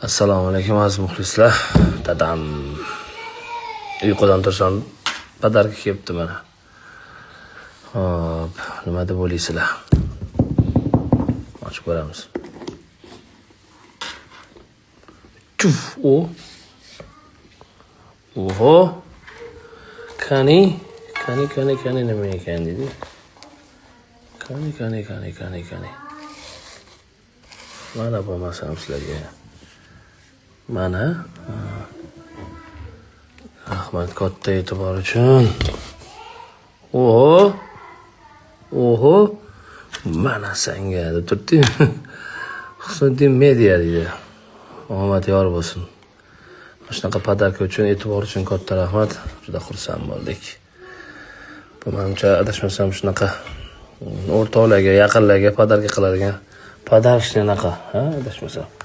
Assalomu alaykum, aziz muxlislar. Dadam, uyqudan tursam, подарка kelibdi mana. Xo'p, nima deb o'ylaysizlar? Ochib ko'ramiz. Chuf, o. Oho. Qani, qani, qani, qani, nima ekan deydi. Qani, qani, qani, qani, qani. Mana bo'lmasam sizlarga. Mana. Ha. Rahmat katta e'tibor uchun. Oho. Oho. Mana senga deb turibdi. Husniddin Media deydi. Omad yor bo'lsin. Mana shunaqa подарка uchun, e'tibor uchun katta rahmat. Juda xursand bo'ldik. Bu, manimcha, adashmasam, shunaqa o'rtoqlarga, yaqinlarga подарка qiladigan подарочный anaqa, ha, adashmasam.